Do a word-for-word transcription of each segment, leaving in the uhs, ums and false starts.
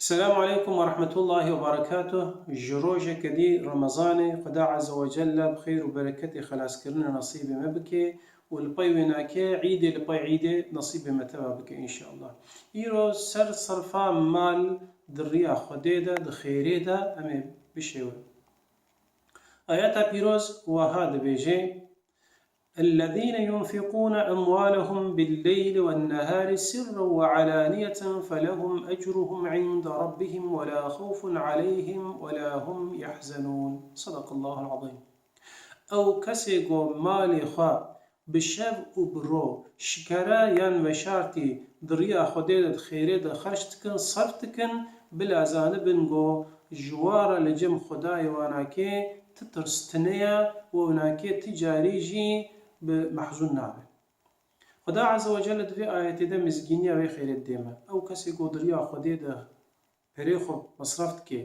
Selamu aleykum ve rahmetullahi ve berekatuh. Ji rojeke dî Remezanê, Xuda Azze ve Celle bi xêr û bereketê xelaskirine nesîbê me bike û li pey wênakê îdê li pey îdê nesîbê me teva bike înşallah. Îro ser serfa mal di riya Xwedê de, di xêrê de em ê bişêwin. Ayeta pîroz wiha dibêje: الذين ينفقون أموالهم بالليل والنهار سرا وعلانية فلهم أجرهم عند ربهم ولا خوف عليهم ولا هم يحزنون. صدق الله العظيم. Ew kesê ku malê xwe bi şev û bi roj şikere yan veşartî di riya Xwedê de di xêrê de xerc dikin, serf dikin, bila zanibin ku ji wan re li cem Xwedayê wanakê ti tirs tune ye û wanakê ti carî jî bi mehzûn nabe. Xuda Azze ve Celle di vê ayetê de mizgîniya vê xêrê didê me. Ew kesê ku di riya Xwedê de perê xwe mesref dike,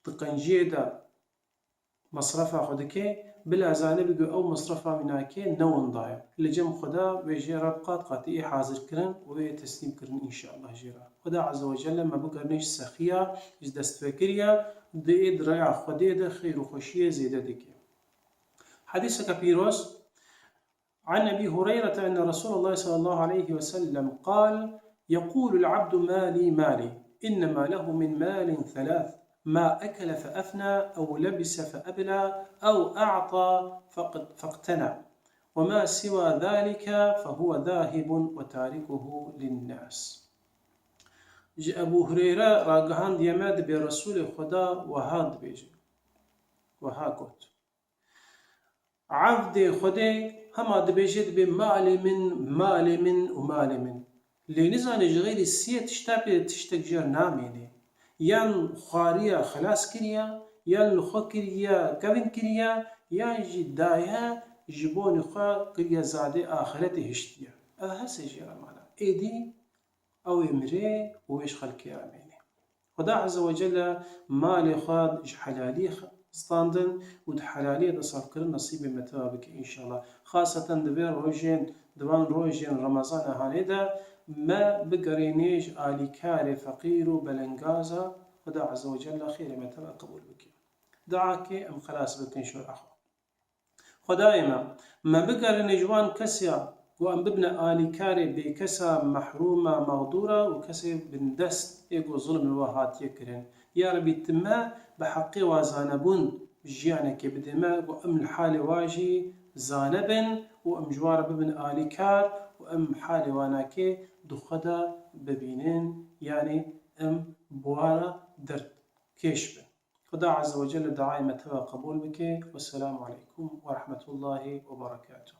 di qenciyê de mesrefa xwe dike, bila zanibe ku ew mesrefa wî nake ne winda ye. Li cem Xuda wê jê re bi qat qatî ê hazir kirin û ê teslîm kirin înşallah jê re. Xuda Azze ve Celle me bigerîne ji sexiya, ji destvekiriya, di ê di raya Xwedê de xêr û xweşiyê zêde dike. Hedîseke pîroz, عن أبي هريرة أن رسول الله صلى الله عليه وسلم قال: يقول العبد مالي مالي، إنما له من مال ثلاث: ما أكل فأفنى، أو لبس فأبلى، أو أعطى فاق-، فاقتنى، وما سوى ذلك فهو ذاهب وتاركه للناس. Ji Ebû Hureyre ragihandiye me, dibê Resûlê Xweda wiha dibêje, wiha got: Evdê Xwedê hema dibêje, dibê malê min, malê min û malê min. Lê nizane ji xeyrî siyê tişta pê tiştek jê re namêne. Yan xwariya xelas kiriya, yan li xwe kiriya, kevin kiriya, yan jî daye ji bonê xwe kiriya zadê axretê hiştiye. Ev hese jê re mala. Êdî ew ê mirê û wê ji xelkê re mênê. Xuda Azze ve Celle malê xwe ji helalî standin û di helaliyê de sarfkirin nesîbê me teva bike înşallah. Xaseten di vê rojên, di van rojên Remezana hanê de me bigerînê ji alîkarê feqîr û belengaza. Xuda Azze ve Celle xêrê me teva qebûl bike. Duakê em xelas bikin şora xwe. Xwedayê me, me bigerîne ji wan kesiya ku em bibine alîkarê bêkesa, mehrûma, mexdûra û kesê bindest ê ku zulm li we hatiye kirin. Ya Rebî, tu me bi heqê wa zanebûn jiyanekê bidê me ku em li halê wa jî zane bin û em ji wan re bibin alîkar û em halê wanakê di xwe de bibînin, yanî em bi wan re derkêş bin. Xuda Azze ve Celle duayê me teva qebûl bike. Wesselamu aleykum ve rahmetullahi ve berekatuh.